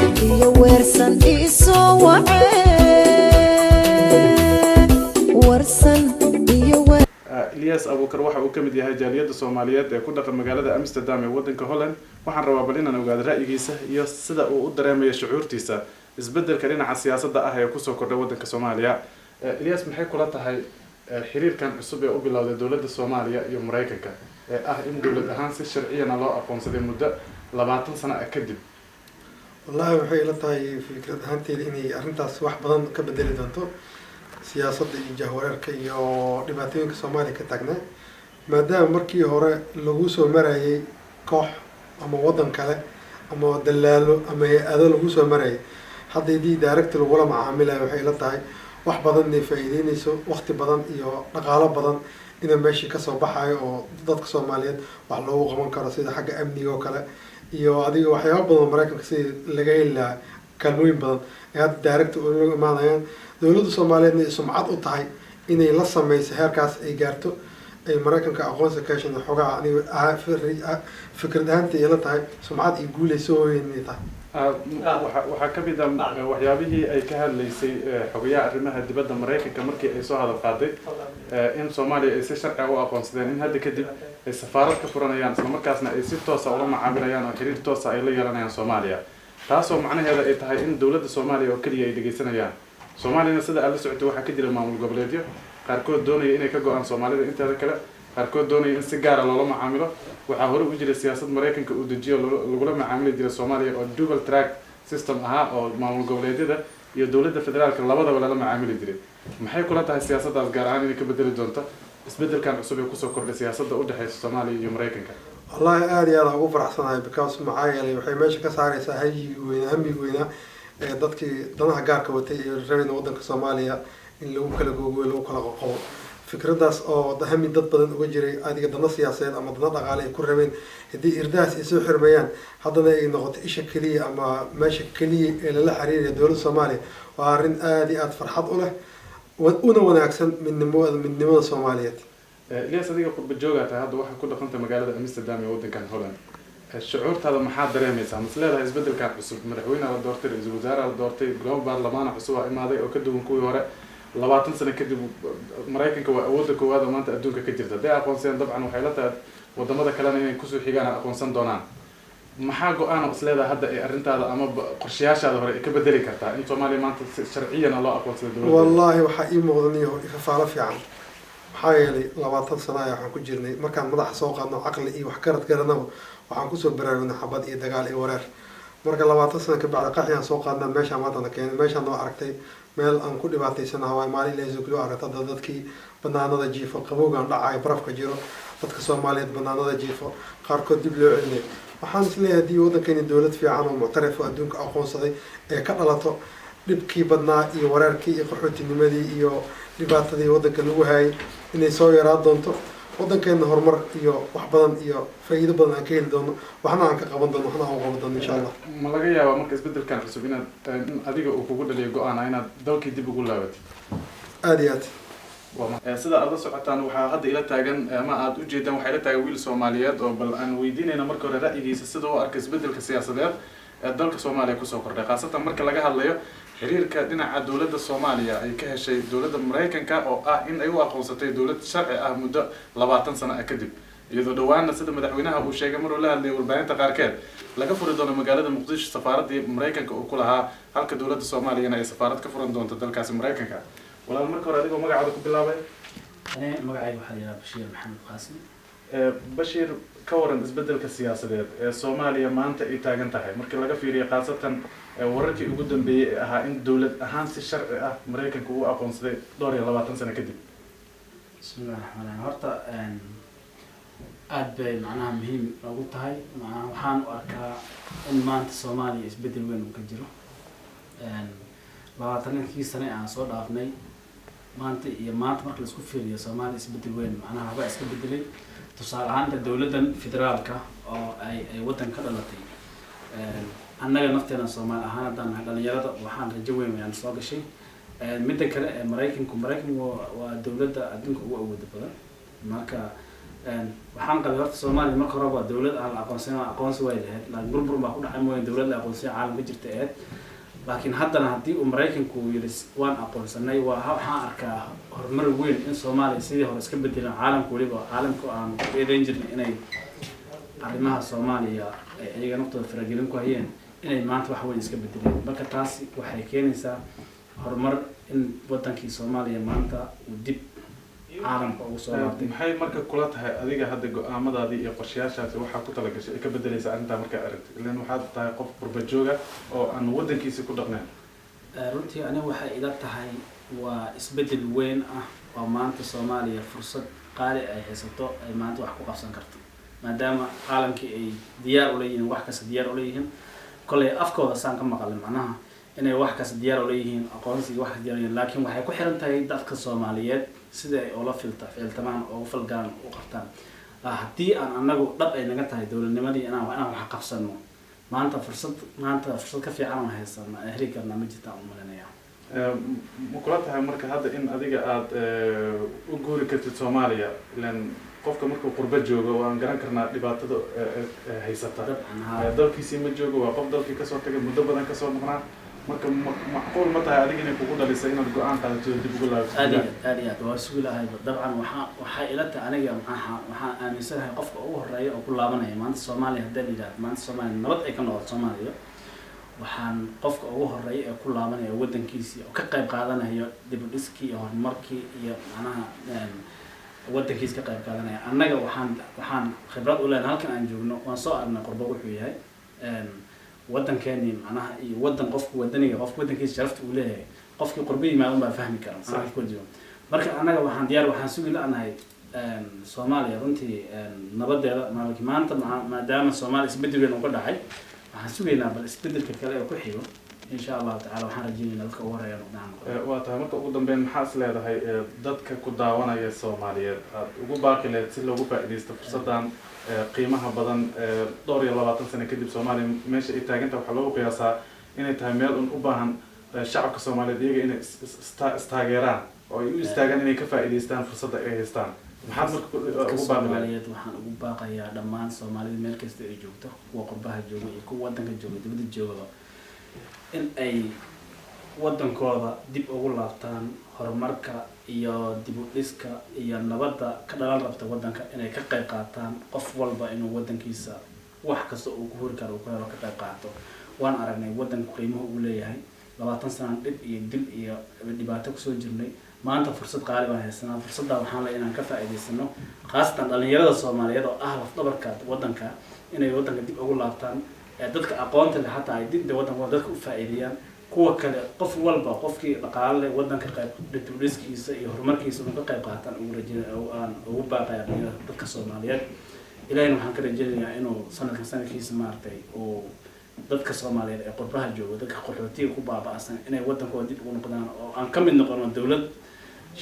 Iyo weersan isoo wacee, warsan iyo Ilyas Abuukar waxa uu ka mid yahay jaaliyadda Soomaaliyeed ee ku dhaqan magaalada Amsterdam ee waddanka Holland. Waxaan rabaa bal inaan ogaado ra'yigiisa iyo sida uu u dareemayo shucuurtiisa isbeddelka dhinaca siyaasadda ah ee kusoo kordhay waddanka Soomaaliya. Ilyas, maxay kula tahay xiriirkan cusub ee u bilowday dowladda Soomaaliya iyo Maraykanka ee ah in dowlad ahaan si sharciyana loo aqoonsaday muddo 20 sano ah kadib? Wallahi, waxay ila tahay fikrad ahaanteyda inay arrintaas wax badan ka bedeli doonto siyaasadda iyo jahwareerka iyo dhibaatooyinka Soomaaliya ka taagnaa, maadaama markii hore lagu soo marayay koox ama waddan kale ama dalaalo ama hay-ado lagu soo marayay. Hadda haddii direct lagula macaamilayo, waxay ila tahay wax badan inay faa'iideyneyso, waqti badan iyo dhaqaalo badan inay meeshii kasoo baxayo oo dadka Soomaaliyeed wax loogu qaban karo, sida xagga amniga oo kale iyo adiga waxyaaba badan oo Maraykanka sidii laga heli lahaa kaalmooyin badan ay hadda direct ula imaanayaan. Dowladda Soomaaliyeedna ay sumcad u tahay inay la sameyso heerkaas ay gaarto, ay Maraykanka aqoonsi ka heshan. Xoogaa aniga fikrad ahaanta ila tahay sumcad iyo guul ay soo hoyen inay tahay. Waxaa ka mid ah waxyaabihii ay ka hadlaysay xogayaha arrimaha dibadda Maraykanka markii ay soo hadal qaaday in Soomaaliya ay si sharci u aqoonsadeen, in hadda kadib ay safaarad ka furanayaan, islamarkaasna ay si toosa ula macaamilayaan oo xiriir toosa ay la yeelanayaan Soomaaliya, taasoo macnaheeda ay tahay in dowladda Soomaaliya oo keliya ay dhegeysanayaan. Soomaaliyana, sida aad la socotay, waxaa ka jira maamul goboleedyo qaarkood doonaya inay ka go-aan Soomaalida inteeda kale, qaarkood doonaya in si gaara loola macaamilo. Waxaa hore u jiray siyaasad Maraykanka uu dejiyo lagula macaamili jiray Soomaaliya oo dual track system ahaa, oo maamul goboleedyada iyo dowladda federaalka labadaba lala macaamili jiray. Maxay kula tahay siyaasaddaas gaar ahaan inay ka bedeli doonto isbeddelkan cusub ee kusoo kordhay siyaasadda u dhexeysa Soomaaliya iyo Maraykanka? Wallahi, aada iyo aada ugu faraxsanahay, because maxaa yeelay waxay meesha ka saareysaa hayigii weynaa, hamigii weynaa ee dadkii danaha gaarka watay ee rabeen waddanka Soomaaliya in lagu kala googoyo, lagu kala qoqobo. Fikradaas oo hami dad badan uga jiray, adiga dano siyaasadeed ama dano dhaqaale ay ku rabeen, haddii irdahaas ay soo xirmayaan, haddana ay noqoto isha keliya ama meesha keliya ee lala xiriiraya dowladda Soomaaliya, waa arrin aada iyo aada farxad u leh una wanaagsan midnimada Soomaaliyeed. Ilyas, adiga qurba joogaa tahay, hadda waxaa ku dhaqanta magaalada Amsterdam ee waddankan Holland. Shucuurtaada maxaa dareemaysaa? Mas leedahay isbeddelkan cusub, madaxweyneha la doortay, ra-iisul wasaaraha la doortay, golaha baarlamaana cusub aa imaaday oo ka duwan kuwii hore, 20 sano kadib, Maraykanka waa awoodda koowaad oo maanta adduunka ka jirta, hadday aqoonsiyaan, dabcan waxay la tahay wadamada kalena inay kusoo xigaan aqoonsan doonaan, maxaa go-aan oo is leedahay hadda ay arrintaada ama qorshayaashaada hore ay ka bedeli kartaa in Soomaaliya maanta si sharciyana loo aqoonsaday dowladda? Wallahi, waxaa ii muuqda niyo ifafaalo fiican, maxaa yeelay 20 sano ayaa waxaan ku jirnay markaan madaxa soo qaadno caqli iyo waxgarad garanaba, waxaan kusoo baraarugnay xabad iyo dagaal iyo wareer. Marka 20 sano kabacdi qaxyaan soo qaadnaa, meeshaan maantana keenay, meeshaan noo aragtay meel aan ku dhibaataysanaha waay. Maalin Ilahay soo aragta hadda dadkii banaanada jiifo, qabowgaan dhacayo, barafka jiro, dadka Soomaaliyeed banaanada jiifo, qaarkood dib loo celinay. Waxaan isleeyahay haddii waddankeeni dowlad fiican oo muctarif oo adduunka aqoonsaday ee ka dhalato, dhibkii badnaa iyo wareerkii iyo qaxootinimadii iyo dhibaatadii waddanka lagu hayay inay soo yaraa doonto, waddankeena horumar iyo wax badan iyo faa'iido badan aan ka heli doono, waxna aan ka qaban doono, waxna aan u qaban doono, insha Allah. Ma laga yaabaa marka isbeddelkan cusub inaad in adiga uu kugu dhaliyo go-aan ah inaad dalkii dib ugu laabatid? Aada iyo aad. Sida aad la socotaan, waxaa hadda ila taagan ama aad ujeedaan, waxaa ila taagan wiil Soomaaliyeed oo bal aan weydiinayna marka hore ra'yigiisa sida u arka isbeddelka siyaasadeed ee dalka Soomaaliya kusoo kordhay, khaasatan marka laga hadlayo xiriirka dhinaca dowladda Soomaaliya ay ka heshay dowladda Maraykanka oo ah in ay u aqoonsatay dowlad sharci ah muddo 20 sano ah kadib, iyadoo dhowaana, sida madaxweynaha uu sheegay maruu la hadlayay warbaahinta qaarkeed, laga furi doono magaalada Muqdisho safaaradii Maraykanka uu ku lahaa, halka dowladda Soomaaliyana ay safaarad ka furan doonto dalkaasi Maraykanka. Walaal, marka hore adigoo magacaada ku bilaabay. Ani magacayga waxaa la yidhaha Bashiir Maxamed Qaasim. Bashiir, ka waran isbeddelka siyaasadeed ee Soomaaliya maanta ay taagan tahay, markii laga fiiriyo khaasatan wararkii ugu dambeeyey ee ahaa in dowlad ahaan si sharci ah Maraykanka uu aqoonsaday dhowr iyo labaatan sano kadib? Bismillahi raxmaan raxiim. Horta aada bay macnaha muhiim noogu tahay. Macnaha waxaan u arkaa in maanta Soomaaliya isbeddel weyn uu ka jiro. 20kii sane aan soo dhaafnay maanta iyo maanta marka la isku fiiriyo, Soomaaliya isbeddel weyn macnaha waxbaa iska bedelay. Tusaale ahaanta, dowladdan federaalka oo ay waddan ka dhalatay, annaga nafteena Soomaali ahaan haddaan nahay dhalinyarada, waxaan rajo weyn ayaan soo gashay. Midda kale ee Maraykanku waa dowladda adduunka ugu awooda badan. Marka Waxaan qabay horta Soomaaliya marka horeba dowlad aan la aqoonsan, aqoonsi way lahayd, laakiin burbur baa ku dhacay mooyane dowlad la aqoonsan caalamka jirta ahayd. Laakiin haddana haddii uu Maraykanku yiri waan aqoonsanay, waa waxaan arkaa horumar weyn in Soomaaliya sidii hore iska bedelaan caalamka, weliba caalamka aan ku eedeyn jirnay inay arrimaha Soomaaliya ay iyaga naftooda faragelin ku hayeen, inay maanta wax weyn iska bedeleen. Marka taasi waxay keenaysaa horumar in wadankii Soomaaliya maanta uu dib caalamka ugu soo laabtay. Maxay marka kula tahay adiga hadda go-aamadaadii iyo qorshayaashaasi waxaa ku talagashay ay ka bedelaysa arrintaa markaa aragtay, ilan waxaad tahay qof qurba jooga oo aan waddankiisi ku dhaqnayn? Runtii aniga waxay ila tahay waa isbedel weyn ah oo maanta Soomaaliya fursad qaali ay haysato, ay maanta wax ku qabsan karto, maadaama caalamkii ay diyaar ula yihiin, wax kasta diyaar ula yihiin. Kolley afkooda saan ka maqalin, macnaha inay wax kasta diyaar ula yihiin, aqoonsiga wax kasta diyaar ula yihiin, laakiin waxay ku xiran tahay dadka Soomaaliyeed sida ay ula filta ficiltamaan, ugu falgalaan, u qabtaan. Haddii aan anagu dhab ay naga tahay dowladnimadii inaan wax qabsano, maanta fursad ka fiican aan haysano aan heli karnaa ma jirta aan umalinaya. Ma kula tahay marka hadda in adiga aada u guuri kartid Soomaaliya? Ilan qofka markuu qurbo joogo waan garan karnaa dhibaatada haysata. Dabcan, haa. Dalkiisii ma joogo, waa qof dalkii kasoo tagay, muddo badan kasoo maqnaa. Marka macquul ma tahay adiga inay kugu dhalisay inaad go-aan qaadato oo dib ugu laabto? Aad iyo aad, aad iyo aad waa sugi lahay. Dabcan waxaa ila tahay aniga waxaan aaminsanahay qofka ugu horeeya oo ku laabanaya maanta Soomaaliya haddii la yidhahdo maanta Soomaaliya nabad ay ka noqoto Soomaaliya, waxaan qofka ugu horeeya ee ku laabanaya wadankiisii oo ka qayb qaadanayo dib u dhiskii iyo horumarkii iyo macnaha wadankiisa ka qayb qaadanaya. Annaga waxaan khibrad u leenahay halkan aan joogno, waan soo aragnay qurbo wuxuu yahay. Wadankeeni macnaha iyo wadan qofku wadaniga, qofka wadankiisa sharafta uu leeyahay, qofkii qurbo yimaada unbaa fahmi kara macnaha ku jiro. Marka annaga waxaan diyaar, waxaan sugi la'nahay Soomaaliya runtii nabadeeda maanta, maadaama Soomaaliya isbedel weyn uu ka dhacay, waxaan sugaynaa bal isbedelka kale ee ku xigo, insha Allahu tacala. Waxaan rajaynaynaa dadka ugu horeeya noqdaan noqdo. Waa tahay. Marka ugu dambeyn, maxaa is leedahay dadka ku daawanaya Soomaaliyeed aad ugu baaqi lahayd si loogu faa'iidaysto fursaddan qiimaha badan? Dhowr iyo labaatan sano kadib Soomaaliya meesha ay taagantahay waxaa loogu qiyaasaa inay tahay meel un u baahan shacabka Soomaaliyeed iyaga inay istaageeraan oo ay u istaagaan inay ka faa'iidaystaan fursadda ay haystaan. Maxaad marka Dadka ugu baaqi lahayd? Soomaaliyeed waxaan ugu baaqayaa, dhammaan Soomaalida meel kasta ay joogto, kuwa qurbaha jooga iyo kuwa wadanka jooga, dibadda joogaba, in ay wadankooda dib ugu laabtaan, horumarka iyo dib u dhiska iyo nabadda ka dhalan rabta wadanka inay ka qayb qaataan. Qof walba inuu wadankiisa wax kasta uu ku hori karo uu ku helo ka qayb qaato. Waan aragnay wadanku qiimaha uu leeyahay. 20 sanaan dhib iyo dil iyo dhibaato kusoo jirnay. Maanta fursad qaali baan haysanaa. Fursadda waxaan leeyahay inaan ka faa'iidaysano, khaasatan dhalinyarada Soomaaliyeed oo ah laf dhabarka wadanka, inay wadanka dib ugu laabtaan. Ee dadka aqoonta leh hataa ay dib wadanka dadka u faa'iideeyaan, kuwa kale, qof walba, qofkii dhaqaale leh, wadanka qayb dib u dhiskiisa iyo horumarkiisa inuu ka qayb qaataan ugu rajeyn aan ugu baaqaya dhalinyarada, dadka Soomaaliyeed. Ilaahina waxaan ka rajaynayaa inuu sanadkan sanadkiisa maaragtay uu dadka Soomaaliyeed ee qurbaha jooga, dadka qaxootiga ku baaba'san, inay wadankooda dib ugu noqdaan oo aan ka mid noqono dowlad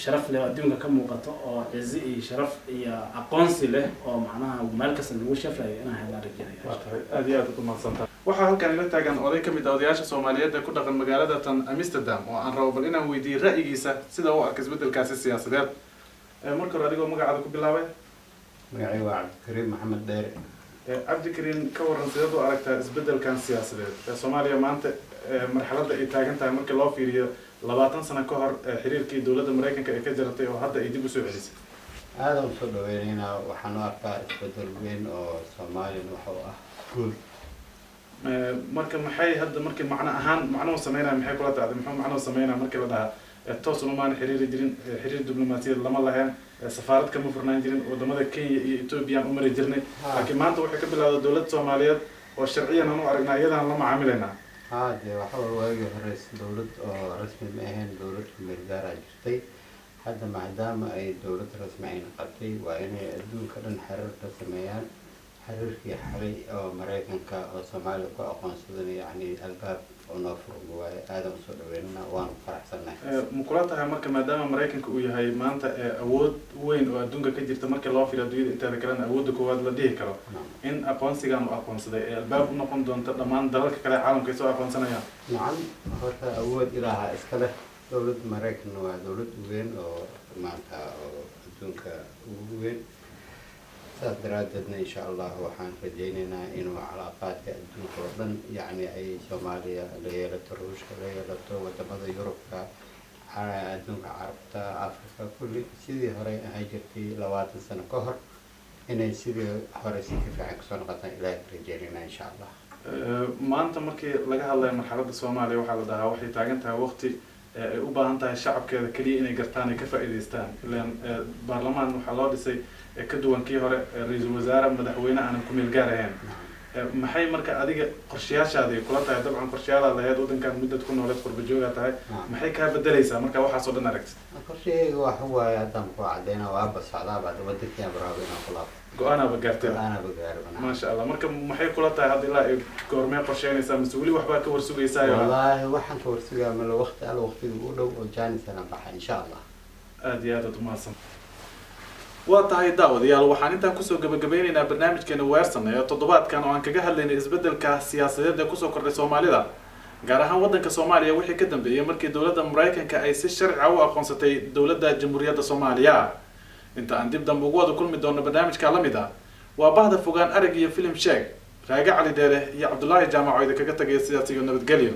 sharaf leh oo adduunka ka muuqato, oo cizi iyo sharaf iyo aqoonsi leh, oo macnaha meel kasta lagu shafrayo inaan helaan rajaynaya. Waa tahay, aad iyo aad u mahadsantahay. Waxaa halkan ila taagan oday ka mid ah odayaasha Soomaaliyeed ee ku dhaqan magaalada tan Amsterdam oo aan rabo bal inaan weydiiyo ra'yigiisa sida uu arka isbeddelkaasi siyaasadeed. Marka hore, adigoo magacaada ku bilaabay. Magacayga waa Cabdikariim Maxamed Dheere. Cabdikariim, ka waran, sideed u aragtaa isbeddelkan siyaasadeed ee Soomaaliya maanta marxaladda ay taagan tahay marka loo fiiriyo 20 sano ka hor, xiriirkii dowladda Maraykanka ay ka jaratay oo hadda ay dib usoo celisay? Aadaan usoo dhaweyneynaa. Waxaan u arkaa isbedel weyn oo Soomaaliyan waxa u ah guul. Marka maxay hadda markii macno ahaan macnuhu sameynaya, maxay kula tahay? Muxuu macnuhu sameynaya markii la dhahaa toos umamaan xiriiri jirin, xiriir diblomaasiyad lama lahayn, safaarad kama furnaan jirin wadamada Kenya iyo Ethoobiyan u mari jirnay, laakiin maanta waxay ka bilowday dowlad Soomaaliyeed oo sharciyan aan u aragnaa, iyadaan la macaamilaynaa. Haa, dee waxa waye waagii hore dowlad oo rasmi ma ahayn, dowlad kumeel gaaraa jirtay. Hadda maadaama ay dowlad rasmi ay noqotay, waa inay adduunka dhan xiriir la sameeyaan. Xiriirkii xalay oo Maraykanka oo Soomaaliya ku aqoonsadan, yacni albaab oo noo furma waaye. Aadaan usoo dhaweynana, waanu faraxsannahay. Ma kula tahay marka, maadaama Maraykanka uu yahay maanta awood weyn oo adduunka ka jirta, marka loo fiiriyo adduunyada inteeda kalena awoodda koowaad la dhihi karo, in aqoonsigan uu aqoonsaday ee albaab u noqon doonto dhammaan dalalka kale ee caalamka ay soo aqoonsanayaan? Nacam, horta awood Ilaaha iska leh. Dowladda Maraykanna waa dowlad weyn oo maanta oo adduunka ugu weyn. Saas daraaddeedna, insha Allah, waxaan rajaynaynaa inuu calaaqaadka adduunka oo dhan, yacni, ay Soomaaliya la yeelato, Ruushka la yeelato, wadamada Yurubka, adduunka Carabta, Africa, kulli, sidii hore ahaan jirtay 20 sano ka hor, inay sidii hore si ka fiican kusoo noqotaan Ilaahay ka rajaynaynaa, insha Allah. Maanta markii laga hadlayo marxaladda Soomaaliya, waxaa la dhahaa waxay taagan tahay waqti ay u baahan tahay shacabkeeda keliya inay gartaan, ay ka faa'iidaystaan. Ilaan baarlamaan waxaa loo dhisay ka duwan kii hore, ra-iisul wasaare, madaxweyne aanan ku meel gaar ahayn. Maxay marka adiga qorshayaashaadi kula tahay? Dabcan qorshayaalaad lahayd, waddankan muddad ku nooleed, qurba joogaa tahay. Maxay kaa bedelaysaa marka waxaas oo dhan aragtid? Qorshahayga waxa waaye, haddaan ku cadeyna, waaba socdaaba hadda, wadankiiaan raabo inaan ku laabto. Go-aanaaba gaartay. Go-aanaba gaarba. Maasha Allah. Marka maxay kula tahay hadda, ilaa ay goormee qorsheynaysaa, mise weli waxbaa ka warsugaysaayo? Wallaahi waxaan ka warsugaa mala, waqti alla waqtiga u dhow oo jaanisana baxa, insha Allah. Aada iyo aad aad umahadsan. Waa tahay, daawadayaal, waxaan intaan kusoo gabagabeyneynaa barnaamijkeena Weersan ee toddobaadkan, oo aan kaga hadlaynay isbeddelka siyaasadeed ee kusoo kordhay Soomaalida, gaar ahaan waddanka Soomaaliya, wixii ka dambeeyey markii dowladda Maraykanka ay si sharci ah u aqoonsatay dowladda Jamhuuriyadda Soomaaliya. Inta aan dib dambe ugu wada kulmi doono barnaamijka la mid ah, waa bahda Fogaan Arag iyo Filim Sheeg, Raage Cali Dheere iyo Cabdullaahi Jaamaco idinkaga tagaya sidaas iyo nabadgelyo.